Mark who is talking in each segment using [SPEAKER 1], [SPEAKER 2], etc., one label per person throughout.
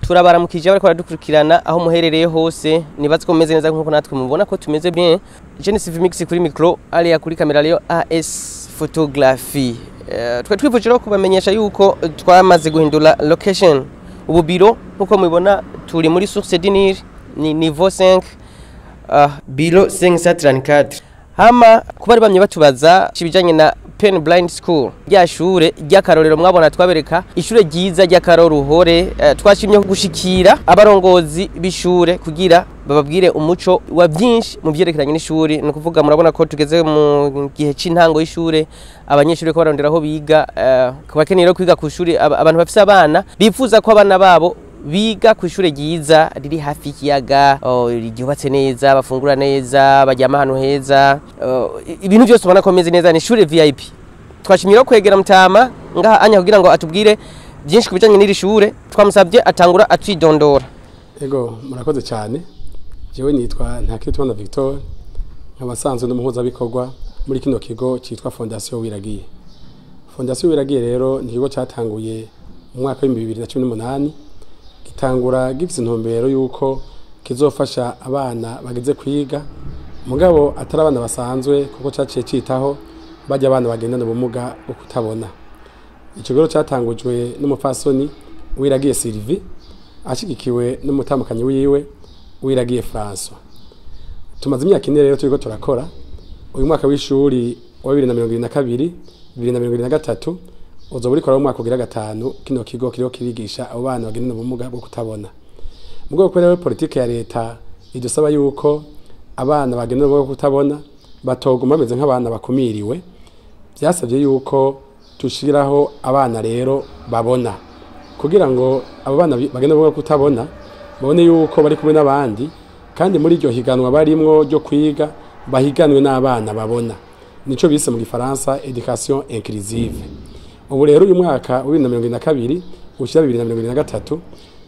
[SPEAKER 1] Turabaramukije bariko baradukurikirana aho muherereye hose. Nibaze ko mumeze neza nkuko natwe mubona ko tumeze bien. Genesis Mix kuri micro, alia kuri kamera leo AS Photography. Twe twifuje rero kubamenyesha yuko twamaze guhindura location. Ubu biro nkuko mubibona turi muri Source du Nil, ni niveau 5, bureau 534. Hama kuba bamye batubaza ibijanye na Pen Blind School, rya shure ry'akarorero mwabona twabereka, ishure ryiza ry'akaroruhore. Twashimye gushikira abarongozi b'ishure kugira bababwire umuco wa byinshi mu vyerekeranye n'ishuri. Ni ukuvuga murabona ko tugeze mu gihe c'intango y'ishure, abanyeshuri ko barondera aho biga. Ku bakeneye rero kwiga ku shuri, abantu bafise abana bifuza ko abana babo biga ku ishure ryiza riri hafi y'ikiyaga, ryubatse neza, bafungura neza, baryama ahantu heza, ibintu byose ubona ko bimeze neza, ni ishure VIP. Twashimye rero kwegera mutama ngaha anya kugira ngo atubwire byinshi ku bijanye n'iri shure. Twamusabye atangura atwidondora.
[SPEAKER 2] Ego, murakoze cyane. Jewe nitwa Ntakirutimana Victor, nkaba nsanzwe n'umuhuzabikorwa muri kino kigo cyitwa Fondation Wiragiye. Fondation Wiragiye rero ni ikigo cyatanguye mu mwaka wa 2018, gitangura gifite intumbero y'uko kizofasha abana bageze kwiga, mugabo atari abana basanzwe, kuko cyaciye citaho bajya abana bagendana ubumuga bwo kutabona. Ico kigo cyatangujwe n'umupfasoni Wiragiye Sylvie, ashigikiwe n'umutambukanyi wiwe Wiragiye François. Tumaze imyaka 4 rero turiko turakora. Uyu mwaka w'ishuri wa 2022 2023 uzoba uriko umwaka ugira gatanu kino kigo kiriko kirigisha abo bana bagendana ubumuga bwo kutabona. Mu rwego rero politike ya leta idusaba yuko abana bagendana ubumuga bwo kutabona batoguma bameze nk'abana bakumiriwe, byasabye yuko tushiraho abana rero babona, kugira ngo abo bana bagendana ubumuga bwo kutabona babone yuko bari kumwe n'abandi, kandi muri iryo higanwa barimwo ryo kwiga bahiganwe n'abana babona. Nico bise mu gifaransa éducation inclusive. Ubu rero uyu mwaka wa 2022 ushyira 2023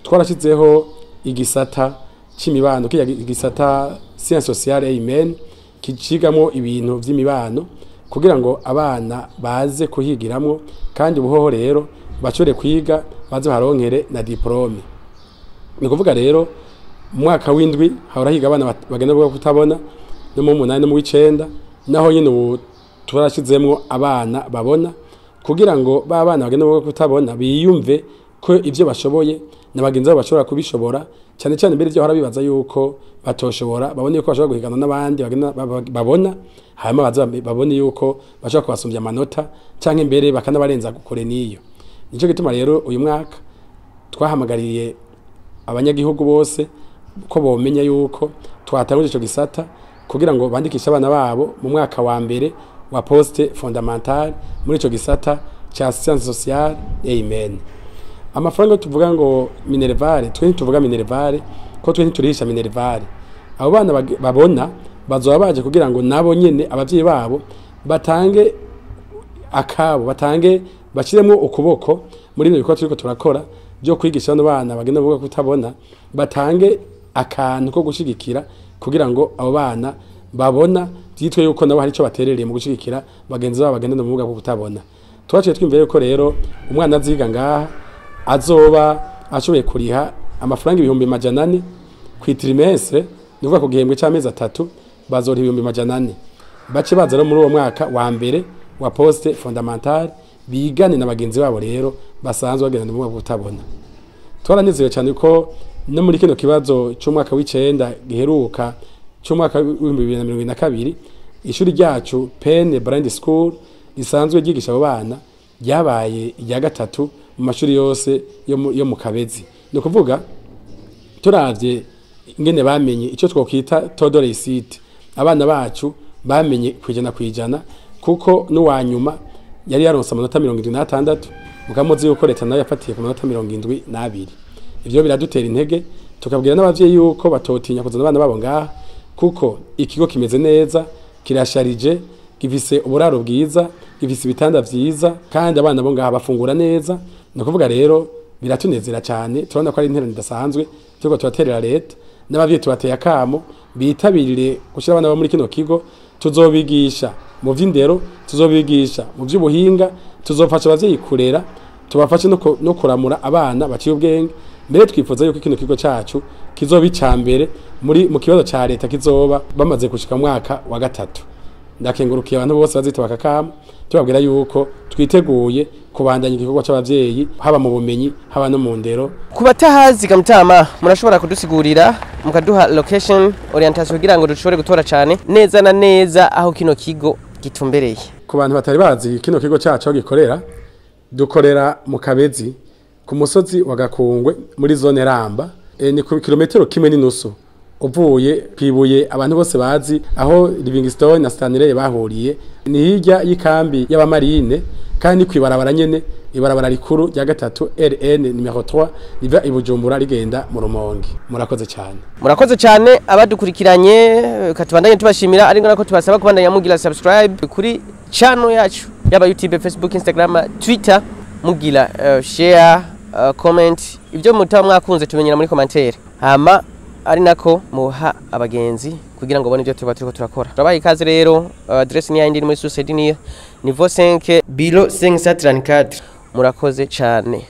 [SPEAKER 2] twarashyizeho igisata c'imibano, kiya igisata science sociale et humaine kicigamo ibintu vy'imibano, kugira ngo abana baze kuhigiramwo, kandi ubuhoho rero bashobore kwiga baze baronkere na diplôme. Ni ukuvuga rero mu mwaka w'indwi hahora higa abana bagenda bwo kutabona, no mu munani no mu w'icenda naho nyine ubu twarashizemwo abana babona, kugira ngo ba bana bagenda bwo kutabona biyumve ko ivyo bashoboye na bagenzi babo bashobora kubishobora, cyane cyane mbere ivyo bahora bibaza yuko batoshobora, babone yuko bashobora guhigana n'abandi bagenda babona, hanyuma baze babone yuko bashobora kubasumbya amanota canke mbere bakanabarenza kure. Niyo nico gituma rero uyu mwaka twahamagariye abanyagihugu bose ko bomenya yuko twatanguje ico gisata kugira ngo bandikishe abana babo mu mwaka wa mbere wa poste fondamentale muri ico gisata ca science sociale et humaine. Amafaranga tuvuga ngo minerval, twe ntituvuga minerval ko twe ntiturihisha minerval. Abo bana babona bazoba baje kugira ngo nabo nyene abavyeyi babo batange akabo, batange bashyiremo ukuboko muri bino bikorwa turiko turakora byo kwigisha bano bana bagenda bavuga kutabona, batange akantu ko gushigikira kugira ngo abo bana babona byitwe yuko nabo hari icyo baterereye mu gushigikira bagenzi babo bagenda ubumuga bwo kutabona. Twaciye twumva yuko rero umwana aziga ngaha azoba ashoboye kuriha amafaranga 400,000 ku trimestre, ni ukuvuga ku gihembwe cy'amezi 3 bazoriha 400,000, bace baza rero muri uwo mwaka wa mbere wa poste fondamentale bigane na bagenzi babo rero basanzwe bagendana ubumuga bwo kutabona. Twaranezerewe cyane ko no muri kino kibazo cy'umwaka w'icenda giheruka cy'umwaka wa 2022, ishuri ryacu Pen Blind School risanzwe ryigisha abo bana ryabaye irya gatatu mu mashuri yose yo mu Kabezi. Ni ukuvuga turavye ingene bamenye, icyo twokwita taux de réussite, abana bacu bamenye 100%, kuko n'uwa nyuma yari yaronse amanota 76, mukamuzi yuko leta nayo yafatiye ku manota 72. Ivyo biradutera intege, tukabwira n'abavyeyi yuko batotinya kuzana abana babo ngaha, kuko ikigo kimeze neza, kirasharije, gifise uburaro bwiza, gifise ibitanda vyiza, kandi abana bo ngaha bafungura neza. Ni ukuvuga rero biratunezera cyane, turabona ko ari interano idasanzwe turiko turaterera leta. N'abavyeyi tubateye akamo bitabirire gushyira abana bo muri kino kigo. Tuzobigisha mu vy'indero, tuzobigisha mu vy'ubuhinga, tuzofasha abavyeyi kurera, tubafashe no kuramura abana baciye ubwenge. Mbere twifuza yuko kino kigo cacu kizoba ica mbere muri mu kibazo ca leta kizoba bamaze gushika mu mwaka wa gatatu. Ndakengurukiye abantu bose bazitaba kakamo, tubabwira yuko twiteguye kubandanya igikorwa c'abavyeyi, haba mu bumenyi, haba no mu ndero.
[SPEAKER 1] Ku batahazi gamutama, murashobora kudusigurira, mukaduha location orientation, kugira ngo dushobore gutora cyane neza na neza aho kino kigo gitumbereye?
[SPEAKER 2] Ku bantu batari bazi kino kigo cacu aho gikorera, dukorera mu Kabezi, ku musozi wa Gakungwe, muri zone Ramba. Ni ku kilometero 1.5 uvuye kwibuye abantu bose bazi aho Livingstone na Stanley bahuriye. Ni hirya y'ikambi y'abamarine, kandi kwibarabara nyene, ibarabara rikuru rya gatatu, RN numéro 3, riva i Bujumbura rigenda mu Rumonge. Murakoze cyane.
[SPEAKER 1] Murakoze cyane abadukurikiranye, katubandanye tubashimira, ariko nako tubasaba kubandanya mugira subscribe kuri channel yacu, yaba YouTube, Facebook, Instagram, Twitter, mugira share, comment, ibyo mutaba mwakunze tumenyera muri commentaire, hama ari nako muha abagenzi kugira ngo babone ibyo tuba turiko turakora. Turabaha ikaze rero. Adresse ni yindi, ni muri Société, ni niveau 5, bureau 534. Murakoze cyane.